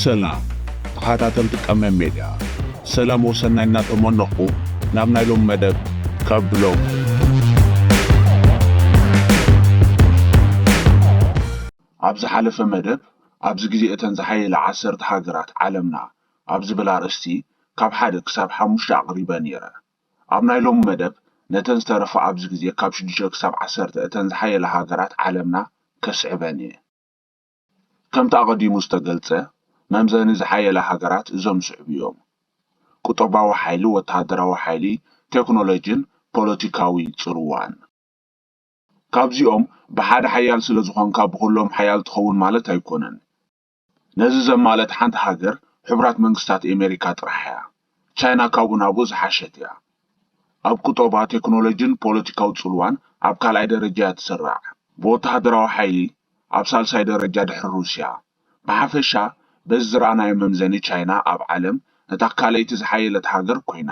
ሰላም ተኸታተልቲ ቀመም ሜድያ፣ ሰላም ወሰናይ እናተመነኹ ናብ ናይ ሎም መደብ ከብሎም። ኣብ ዝሓለፈ መደብ፣ ኣብዚ ግዜ እተን ዝሓየላ ዓሰርተ ሃገራት ዓለምና ኣብ ዝብል ኣርእስቲ ካብ ሓደ ክሳብ ሓሙሽተ ኣቕሪበ ነይረ። ኣብ ናይ ሎም መደብ ነተን ዝተረፋ ኣብዚ ግዜ ካብ ሽዱሽተ ክሳብ ዓሰርተ እተን ዝሓየላ ሃገራት ዓለምና ከስዕበን እየ። ከምቲ ኣቐዲሙ ዝተገልጸ፣ መምዘኒ ዝሓየላ ሃገራት እዞም ዝስዕቡ እዮም። ቁጠባዊ ሓይሊ፣ ወተሃደራዊ ሓይሊ፣ ቴክኖሎጂን ፖለቲካዊ ጽልዋን። ካብዚኦም ብሓደ ሓያል ስለ ዝኾንካ ብኹሎም ሓያል ትኸውን ማለት ኣይኮነን። ነዚ ዘማልኣት ሓንቲ ሃገር ሕቡራት መንግስታት ኤሜሪካ ጥራሕ እያ። ቻይና ካብኡ ናብኡ ዝሓሸት እያ። ኣብ ቁጠባ፣ ቴክኖሎጂን ፖለቲካዊ ጽልዋን ኣብ ካልኣይ ደረጃ እያ ትስራዕ። ብወተሃደራዊ ሓይሊ ኣብ ሳልሳይ ደረጃ ድሕሪ ሩስያ። ብሓፈሻ በዚ ዝረኣናዮ መምዘኒ ቻይና ኣብ ዓለም እታ ካልኣይቲ ዝሓየለት ሃገር ኮይና።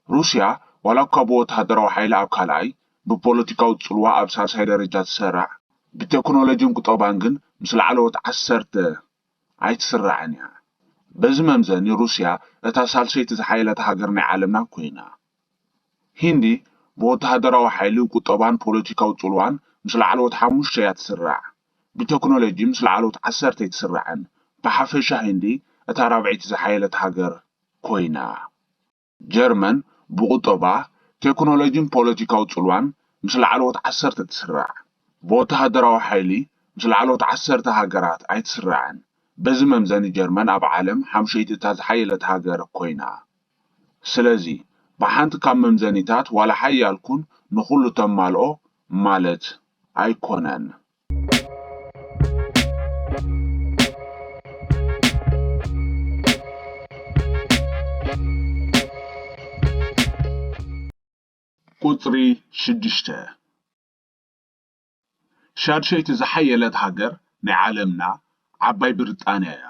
ሩስያ ዋላ እኳ ብወተሃደራዊ ሓይሊ ኣብ ካልኣይ፣ ብፖለቲካዊ ጽልዋ ኣብ ሳልሳይ ደረጃ ትሰራዕ፣ ብቴክኖሎጂን ቁጠባን ግን ምስ ላዕለዎት ዓሰርተ ኣይትስራዕን እያ። በዚ መምዘኒ ሩስያ እታ ሳልሰይቲ ዝሓየለት ሃገር ናይ ዓለምና ኮይና። ሂንዲ ብወተሃደራዊ ሓይሊ፣ ቁጠባን ፖለቲካዊ ጽልዋን ምስ ላዕለዎት ሓሙሽተ እያ ትስራዕ። ብቴክኖሎጂ ምስ ላዕለዎት ዓሰርተ ኣይትስራዕን። ብሓፈሻ ሂንዲ እታ ራብዐይቲ ዝሓየለት ሃገር ኮይና። ጀርመን ብቁጠባ፣ ቴክኖሎጂን ፖለቲካዊ ጽልዋን ምስ ላዕለዎት ዓሰርተ ትስራዕ። ብወተሃደራዊ ሓይሊ ምስ ላዕለዎት ዓሰርተ ሃገራት ኣይትስራዕን። በዚ መምዘኒ ጀርመን ኣብ ዓለም ሓምሸይቲ እታ ዝሓየለት ሃገር ኮይና። ስለዚ ብሓንቲ ካብ መምዘኒታት ዋላ ሓያል ኩን ንኹሉ ተማልኦ ማለት ኣይኮነን። ቁጽሪ ሽዱሽተ። ሻድሸይቲ ዝሓየለት ሃገር ናይ ዓለምና ዓባይ ብሪጣንያ እያ።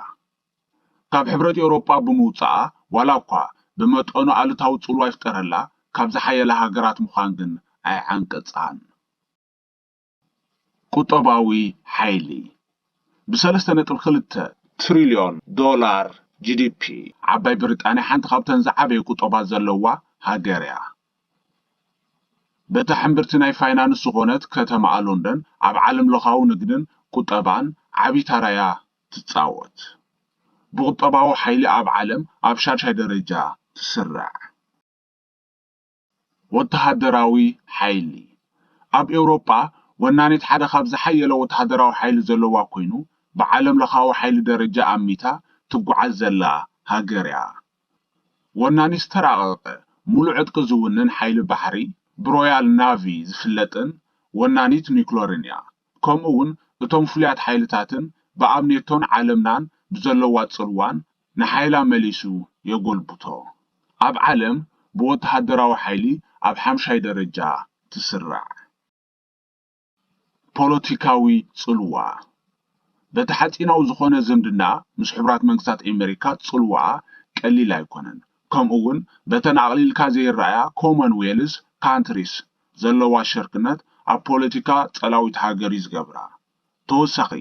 ካብ ሕብረት ኤውሮጳ ብምውጻኣ ዋላ እኳ ብመጠኑ ኣሉታዊ ጽልዋ ይፍጠረላ፣ ካብ ዝሓየላ ሃገራት ምዃን ግን ኣይዓንቀጻን። ቁጠባዊ ሓይሊ። ብሰለስተ ነጥቢ ክልተ ትሪልዮን ዶላር ጂ ዲ ፒ፣ ዓባይ ብሪጣንያ ሓንቲ ካብተን ዝዓበየ ቁጠባ ዘለዋ ሃገር እያ። በታ ሕምብርቲ ናይ ፋይናንስ ዝኾነት ከተማኣ ሎንደን ኣብ ዓለም ለኻዊ ንግድን ቁጠባን ዓቢ ታራ እያ ትጻወት። ብቁጠባዊ ሓይሊ ኣብ ዓለም ኣብ ሻድሻይ ደረጃ ትስራዕ። ወተሃደራዊ ሓይሊ። ኣብ ኤውሮጳ ወናኒት ሓደ ካብ ዝሓየለ ወተሃደራዊ ሓይሊ ዘለዋ ኮይኑ፣ ብዓለም ለኻዊ ሓይሊ ደረጃ ኣሚታ ትጓዓዝ ዘላ ሃገር እያ። ወናኒት ዝተራቐቐ፣ ሙሉእ ዕጥቂ ዝውንን ሓይሊ ባሕሪ፣ ብሮያል ናቪ ዝፍለጥን ወናኒት ኒክለርን እያ። ከምኡ እውን እቶም ፍሉያት ሓይልታትን ብኣብ ኔቶን ዓለምናን ብዘለዋ ጽልዋን ንሓይላ መሊሱ የጎልብቶ። ኣብ ዓለም ብወተሃደራዊ ሓይሊ ኣብ ሓምሻይ ደረጃ ትስራዕ። ፖለቲካዊ ጽልዋ። በቲ ሓጺናዊ ዝኾነ ዝምድና ምስ ሕቡራት መንግስታት ኤመሪካ ጽልዋኣ ቀሊል ኣይኮነን። ከምኡ እውን በተን ኣቕሊልካ ዘይረኣያ ኮመንዌልዝ ካንትሪስ ዘለዋ ሸርክነት ኣብ ፖለቲካ ጸላዊት ሃገር እዩ ዝገብራ። ተወሳኺ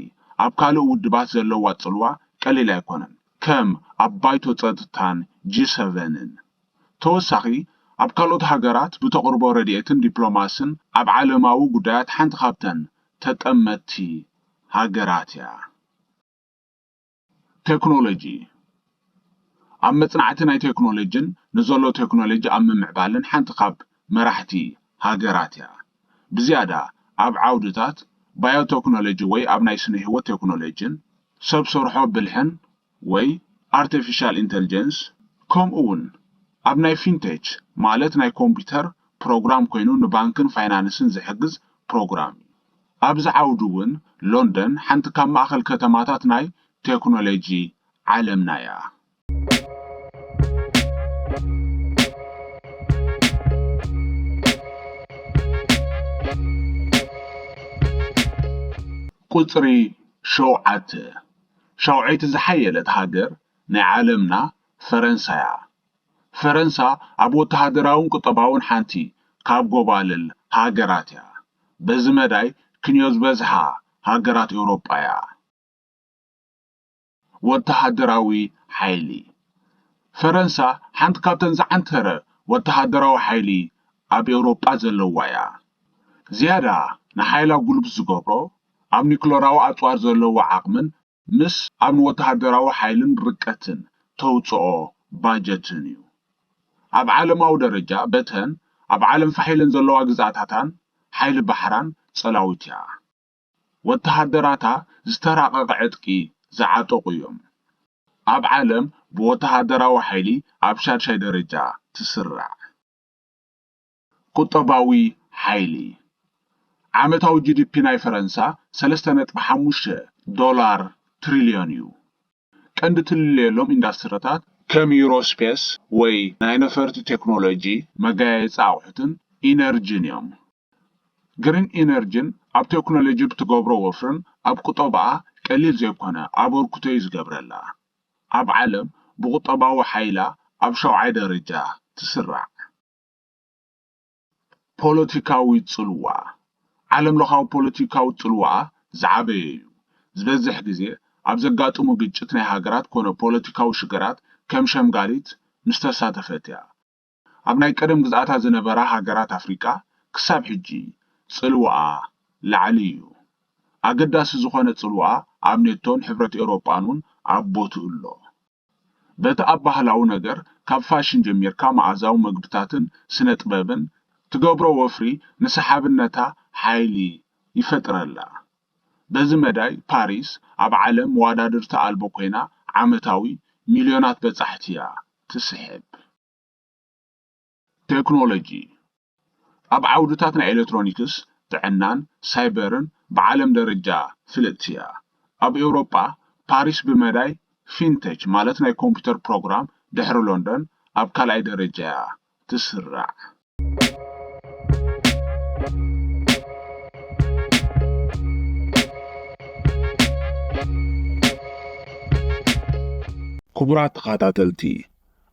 ኣብ ካልእ ውድባት ዘለዋ ጽልዋ ቀሊል ኣይኮነን፣ ከም ኣብ ባይቶ ጸጥታን ጂ ሰቨንን። ተወሳኺ ኣብ ካልኦት ሃገራት ብተቕርቦ ረድኤትን ዲፕሎማስን ኣብ ዓለማዊ ጉዳያት ሓንቲ ካብተን ተጠመትቲ ሃገራት እያ። ቴክኖሎጂ። ኣብ መጽናዕቲ ናይ ቴክኖሎጂን ንዘሎ ቴክኖሎጂ ኣብ ምምዕባልን ሓንቲ ካብ መራሕቲ ሃገራት እያ። ብዝያዳ ኣብ ዓውድታት ባዮቴክኖሎጂ ወይ ኣብ ናይ ስነ ህይወት ቴክኖሎጂን ሰብ ሰርሖ ብልሕን ወይ ኣርቲፊሻል ኢንተልጀንስ፣ ከምኡ እውን ኣብ ናይ ፊንቴች ማለት ናይ ኮምፒውተር ፕሮግራም ኮይኑ ንባንክን ፋይናንስን ዝሕግዝ ፕሮግራም እዩ። ኣብዚ ዓውዲ እውን ሎንደን ሓንቲ ካብ ማእኸል ከተማታት ናይ ቴክኖሎጂ ዓለምና እያ። ቁጽሪ ሸውዓተ። ሻውዐይቲ ዝሓየለት ሃገር ናይ ዓለምና ፈረንሳ እያ። ፈረንሳ ኣብ ወተሃደራውን ቁጠባውን ሓንቲ ካብ ጎባልል ሃገራት እያ። በዚ መዳይ ክንዮ ዝበዝሓ ሃገራት ኤውሮጳ እያ። ወተሃደራዊ ሓይሊ። ፈረንሳ ሓንቲ ካብተን ዝዓንተረ ወተሃደራዊ ሓይሊ ኣብ ኤውሮጳ ዘለዋ እያ። ዝያዳ ንሓይላ ጉልብት ዝገብሮ ኣብ ኒክለራዊ ኣጽዋር ዘለዎ ዓቕምን ምስ ኣብ ንወተሃደራዊ ሓይልን ርቀትን ተውጽኦ ባጀትን እዩ። ኣብ ዓለማዊ ደረጃ በተን ኣብ ዓለም ፋሕ ኢለን ዘለዋ ግዝኣታታን ሓይሊ ባሕራን ጸላዊት እያ። ወተሃደራታ ዝተራቐቐ ዕጥቂ ዝዓጠቑ እዮም። ኣብ ዓለም ብወተሃደራዊ ሓይሊ ኣብ ሻድሻይ ደረጃ ትስራዕ። ቁጠባዊ ሓይሊ። ዓመታዊ ጂ ዲ ፒ ናይ ፈረንሳ ሰለስተ ነጥቢ ሓሙሽተ ዶላር ትሪልዮን እዩ። ቀንዲ ትልለየሎም ኢንዳስትሪታት ከም ዩሮስፔስ ወይ ናይ ነፈርቲ ቴክኖሎጂ፣ መጋየፂ ኣቑሑትን ኢነርጂን እዮም። ግሪን ኢነርጂን ኣብ ቴክኖሎጂ ብትገብሮ ወፍርን ኣብ ቁጠባኣ ቀሊል ዘይኮነ ኣበርክቶ እዩ ዝገብረላ። ኣብ ዓለም ብቁጠባዊ ሓይላ ኣብ ሻውዓይ ደረጃ ትስራዕ። ፖለቲካዊ ጽልዋ። ዓለም ለኻዊ ፖለቲካዊ ጽልዋኣ ዝዓበየ እዩ። ዝበዝሕ ግዜ ኣብ ዘጋጥሙ ግጭት ናይ ሃገራት ኮነ ፖለቲካዊ ሽግራት ከም ሸምጋሊት ምስ ተሳተፈት እያ። ኣብ ናይ ቀደም ግዝኣታ ዝነበራ ሃገራት ኣፍሪቃ ክሳብ ሕጂ ጽልዋኣ ላዕሊ እዩ። ኣገዳሲ ዝኾነ ጽልዋ ኣብ ኔቶን ሕብረት ኤውሮጳን እውን ኣብ ቦትኡ ኣሎ። በቲ ኣብ ባህላዊ ነገር ካብ ፋሽን ጀሚርካ መኣዛዊ መግብታትን ስነ ጥበብን ትገብሮ ወፍሪ ንሰሓብነታ ሓይሊ ይፈጥረላ። በዚ መዳይ ፓሪስ ኣብ ዓለም መዋዳድርቲ ኣልቦ ኮይና ዓመታዊ ሚልዮናት በጻሕቲ እያ ትስሕብ። ቴክኖሎጂ። ኣብ ዓውድታት ናይ ኤሌክትሮኒክስ፣ ጥዕናን ሳይበርን ብዓለም ደረጃ ፍልጥቲ እያ። ኣብ ኤውሮጳ ፓሪስ ብመዳይ ፊንቴች ማለት ናይ ኮምፒውተር ፕሮግራም ድሕሪ ሎንደን ኣብ ካልኣይ ደረጃ እያ ትስራዕ። ክቡራት ተኸታተልቲ፣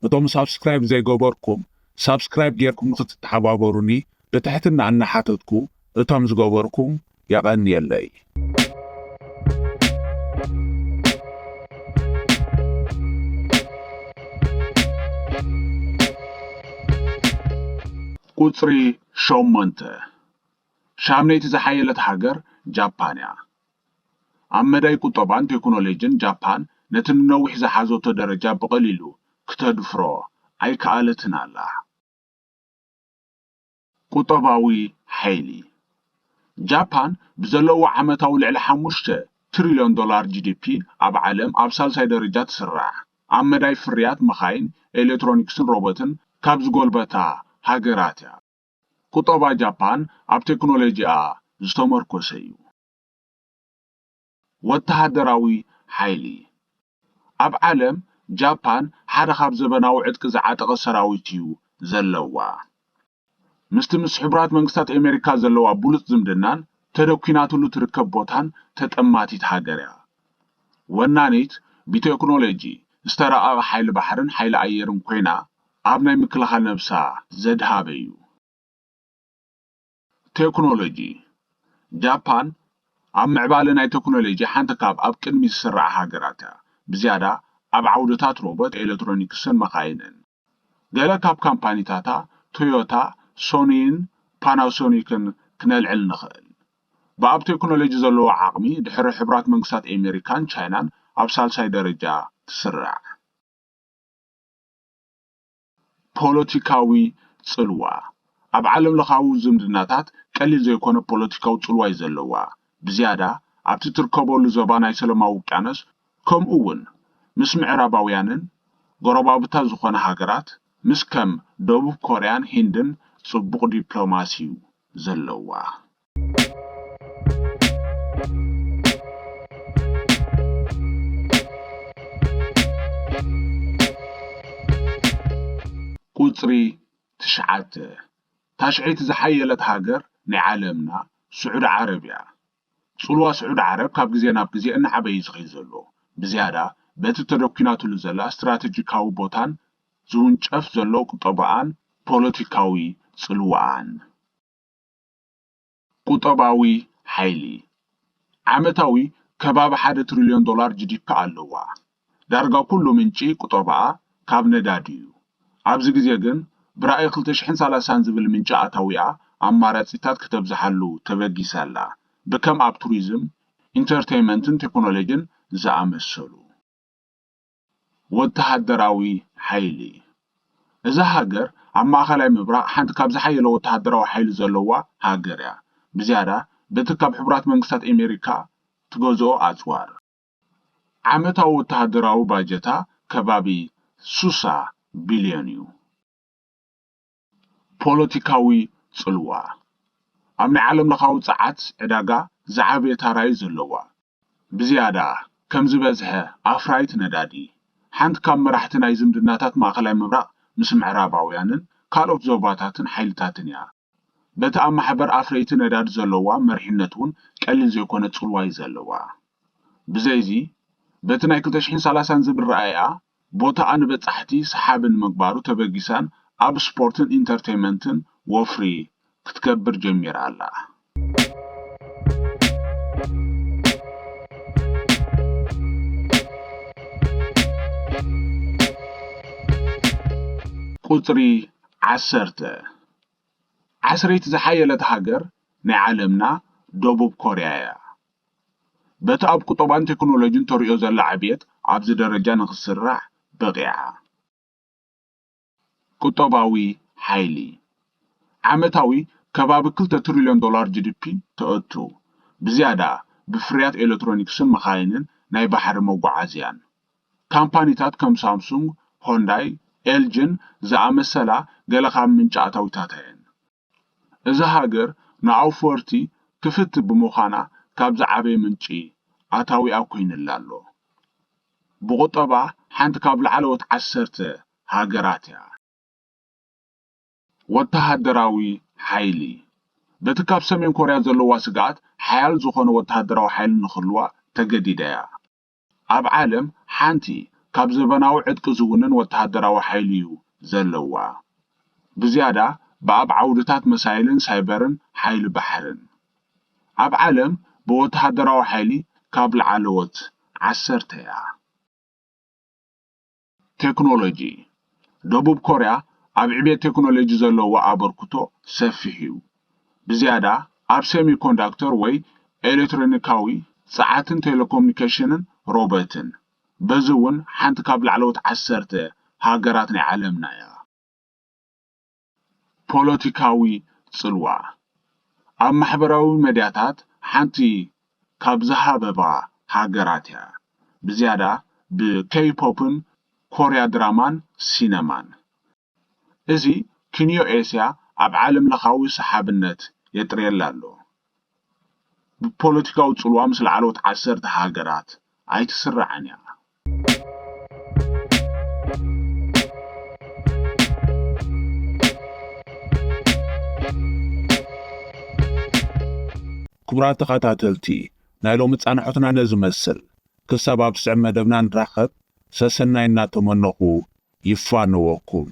እቶም ሳብስክራይብ ዘይገበርኩም ሳብስክራይብ ጌርኩም ንኽትተሓባበሩኒ ብትሕትና እናሓተትኩ፣ እቶም ዝገበርኩም የቐንየለይ። ቁጽሪ ሸሞንተ። ሻምነይቲ ዝሓየለት ሃገር ጃፓን እያ። ኣብ መዳይ ቁጠባን ቴክኖሎጂን ጃፓን ነቲ ንነዊሕ ዝሓዘቶ ደረጃ ብቐሊሉ ክተድፍሮ ኣይከኣለትን ኣላ። ቁጠባዊ ሓይሊ። ጃፓን ብዘለዎ ዓመታዊ ልዕሊ ሓሙሽተ ትሪልዮን ዶላር ጂ ዲ ፒ ኣብ ዓለም ኣብ ሳልሳይ ደረጃ ትስራዕ። ኣብ መዳይ ፍርያት መኻይን፣ ኤሌክትሮኒክስን ሮቦትን ካብ ዝጎልበታ ሃገራት እያ። ቁጠባ ጃፓን ኣብ ቴክኖሎጂኣ ዝተመርኮሰ እዩ። ወተሃደራዊ ሓይሊ። ኣብ ዓለም ጃፓን ሓደ ካብ ዘበናዊ ዕጥቂ ዝዓጠቐ ሰራዊት እዩ ዘለዋ። ምስቲ ምስ ሕቡራት መንግስታት ኣሜሪካ ዘለዋ ብሉጽ ዝምድናን ተደኲናትሉ ትርከብ ቦታን ተጠማቲት ሃገር እያ። ወናኒት ብቴክኖሎጂ ዝተራቐቐ ሓይሊ ባሕርን ሓይሊ ኣየርን ኮይና ኣብ ናይ ምክልኻል ነብሳ ዘድሃበ እዩ። ቴክኖሎጂ። ጃፓን ኣብ ምዕባለ ናይ ቴክኖሎጂ ሓንቲ ካብ ኣብ ቅድሚት ዝስርዓ ሃገራት እያ። ብዝያዳ ኣብ ዓውድታት ሮቦት፣ ኤሌክትሮኒክስን መኻይንን። ገለ ካብ ካምፓኒታታ ቶዮታ፣ ሶኒን ፓናሶኒክን ክነልዕል ንኽእል። ብኣብ ቴክኖሎጂ ዘለዎ ዓቕሚ ድሕሪ ሕቡራት መንግስታት ኣሜሪካን ቻይናን ኣብ ሳልሳይ ደረጃ ትስራዕ። ፖለቲካዊ ጽልዋ። ኣብ ዓለም ለኻዊ ዝምድናታት ቀሊል ዘይኮነ ፖለቲካዊ ጽልዋ እዩ ዘለዋ። ብዝያዳ ኣብቲ ትርከበሉ ዞባ ናይ ሰላማዊ ውቅያኖስ፣ ከምኡ እውን ምስ ምዕራባውያንን ጎረባብታ ዝኾነ ሃገራት፣ ምስ ከም ደቡብ ኮርያን ሂንድን ጽቡቕ ዲፕሎማሲ እዩ ዘለዋ። ቁጽሪ ትሽዓተ። ታሽዐይቲ ዝሓየለት ሃገር ናይ ዓለምና ስዑዲ ዓረብ እያ። ጽልዋ ስዑዲ ዓረብ ካብ ግዜ ናብ ግዜ እናዓበየ እዩ ዝኸይድ ዘሎ። ብዝያዳ በቲ ተደኲናትሉ ዘላ ስትራተጂካዊ ቦታን ዝውንጨፍ ዘሎ ቁጠባኣን ፖለቲካዊ ጽልዋኣን። ቁጠባዊ ሓይሊ። ዓመታዊ ከባቢ ሓደ ትሪልዮን ዶላር ጂ ዲ ፒ ኣለዋ። ዳርጋ ኩሉ ምንጪ ቁጠባኣ ካብ ነዳዲ እዩ። ኣብዚ ግዜ ግን ብራእይ ክልተ ሽሕን ሰላሳን ዝብል ምንጪ ኣታዊኣ ኣማራጺታት ክተብዝሓሉ ተበጊሳ ኣላ፣ ብከም ኣብ ቱሪዝም፣ ኢንተርቴይመንትን ቴክኖሎጂን ዝኣመሰሉ። ወተሃደራዊ ሓይሊ። እዛ ሃገር ኣብ ማእኸላይ ምብራቕ ሓንቲ ካብ ዝሓየለ ወተሃደራዊ ሓይሊ ዘለዋ ሃገር እያ። ብዝያዳ በቲ ካብ ሕቡራት መንግስታት ኣሜሪካ ትገዝኦ ኣጽዋር። ዓመታዊ ወተሃደራዊ ባጀታ ከባቢ ሱሳ ቢልዮን እዩ። ፖለቲካዊ ጽልዋ። ኣብ ናይ ዓለም ለኻዊ ጸዓት ዕዳጋ ዝዓበየ ታራ እዩ ዘለዋ። ብዝያዳ ከም ዝበዝሐ ኣፍራይት ነዳዲ፣ ሓንቲ ካብ መራሕቲ ናይ ዝምድናታት ማእኸላይ ምብራቕ ምስ ምዕራባውያንን ካልኦት ዞባታትን ሓይልታትን እያ። በቲ ኣብ ማሕበር ኣፍረይቲ ነዳዲ ዘለዋ መሪሕነት እውን ቀሊል ዘይኮነ ጽልዋ እዩ ዘለዋ። ብዘይዚ፣ በቲ ናይ ክልተ ሽሕን ሰላሳን ዝብል ረኣይኣ፣ ቦታኣ ንበጻሕቲ ሰሓቢ ንምግባሩ ተበጊሳን ኣብ ስፖርትን ኢንተርቴይመንትን ወፍሪ ክትገብር ጀሚራ ኣላ። ቁጽሪ ዓሰርተ። ዓስረይቲ ዝሓየለት ሃገር ናይ ዓለምና ደቡብ ኮርያ እያ። በቲ ኣብ ቁጠባን ቴክኖሎጂን ተርእዮ ዘላ ዕብየት ኣብዚ ደረጃ ንኽስራዕ በቒዓ። ቁጠባዊ ሓይሊ። ዓመታዊ ከባቢ ክልተ ትሪልዮን ዶላር ጂ ዲ ፒ ተእቱ። ብዝያዳ ብፍርያት ኤሌክትሮኒክስን መኻይንን ናይ ባሕሪ መጓዓዝያን። ካምፓኒታት ከም ሳምሱንግ፣ ሆንዳይ፣ ኤልጅን ዝኣመሰላ ገለ ካብ ምንጪ ኣታዊታታ እየን። እዛ ሃገር ንኣውፈርቲ ክፍት ብምዃና ካብ ዝዓበየ ምንጪ ኣታዊኣ ኮይንላ ኣሎ። ብቑጠባ ሓንቲ ካብ ላዕለዎት ዓሰርተ ሃገራት እያ። ወተሃደራዊ ሓይሊ። በቲ ካብ ሰሜን ኮርያ ዘለዋ ስግኣት ሓያል ዝኾነ ወተሃደራዊ ሓይሊ ንኽህልዋ ተገዲዳ እያ። ኣብ ዓለም ሓንቲ ካብ ዘበናዊ ዕጥቂ ዝውንን ወተሃደራዊ ሓይሊ እዩ ዘለዋ። ብዝያዳ ብኣብ ዓውድታት መሳይልን ሳይበርን ሓይሊ ባሕርን። ኣብ ዓለም ብወተሃደራዊ ሓይሊ ካብ ላዕለዎት ዓሰርተ እያ። ቴክኖሎጂ። ደቡብ ኮርያ ኣብ ዕብየት ቴክኖሎጂ ዘለዎ ኣበርክቶ ሰፊሕ እዩ። ብዝያዳ ኣብ ሴሚኮንዳክተር ወይ ኤሌክትሮኒካዊ ጸዓትን ቴሌኮሙኒኬሽንን ሮቦትን። በዚ እውን ሓንቲ ካብ ላዕለዎት ዓሰርተ ሃገራት ናይ ዓለምና እያ። ፖለቲካዊ ጽልዋ። ኣብ ማሕበራዊ መድያታት ሓንቲ ካብ ዝሃበባ ሃገራት እያ። ብዝያዳ ብኬይ-ፖፕን ኮርያ ድራማን ሲነማን። እዚ ክንዮ ኤስያ ኣብ ዓለም ለኻዊ ሰሓብነት የጥርየላ ኣሎ። ብፖለቲካዊ ጽልዋ ምስ ላዕለዎት ዓሰርተ ሃገራት ኣይትስራዕን እያ። ክቡራት ተኸታተልቲ፣ ናይ ሎሚ ጻንሖትና ነዚ መስል። ክሳብ ኣብ ስዕብ መደብና ንራኸብ፣ ሰሰናይ እናተመነኹ ይፋነወኩም።